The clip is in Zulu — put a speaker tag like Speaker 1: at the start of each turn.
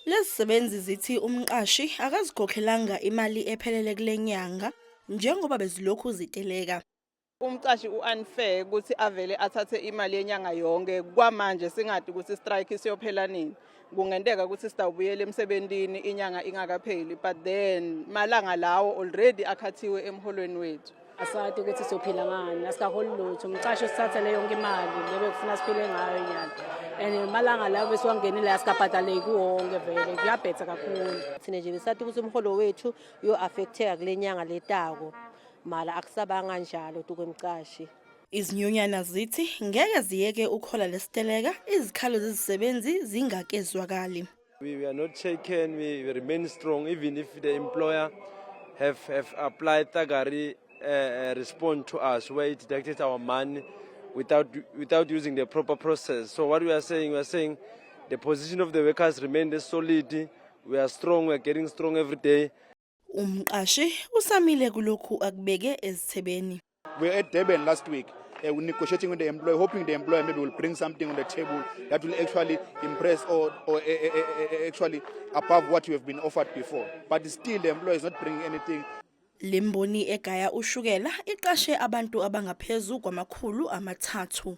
Speaker 1: Lezi zisebenzi zithi umqashi akazikhokhelanga imali ephelele kule nyanga njengoba bezilokhu ziteleka.
Speaker 2: Umqashi u-unfair ukuthi avele athathe imali yenyanga yonke. Kwamanje singadi ukuthi strike siyophela nini. Kungenteka ukuthi sitawubuyela emsebentini inyanga ingakapheli, but then malanga lawo already akhathiwe emholweni wethu.
Speaker 3: Asati ukuthi siyophila ngani, asikaholi lutho. Umqashi usithathele yonke imali le bekufuna siphile ngayo inyanga, and malanga lawo besiwangenile asikabhadaleki wonke, vele kuyabhetha kakhulu.
Speaker 4: Thina nje besathi ukuthi umholo wethu uyo-affecteka kule nyanga letako, mala akusabanga njalo tukwemcashi.
Speaker 1: Izinyunyana zithi ngeke ziyeke ukhola lesiteleka izikhalo zezisebenzi zingakezwakali.
Speaker 5: We are not shaken, we remain strong even if the employer have applied thuggery respond to us where it deducted our money without using the proper process. So what we are saying the position of the workers remain solid. We are strong, we are getting strong every day.
Speaker 1: Umqashi usamile kulokhu akubeke ezithebeni.
Speaker 6: We were at Durban last week. We're negotiating with the employer, hoping the employer maybe will bring something on the table that will actually impress or actually above what we have been offered before. But still, the employer is not bringing anything.
Speaker 1: Lemboni egaya ushukela iqashe abantu abangaphezu kwama-300.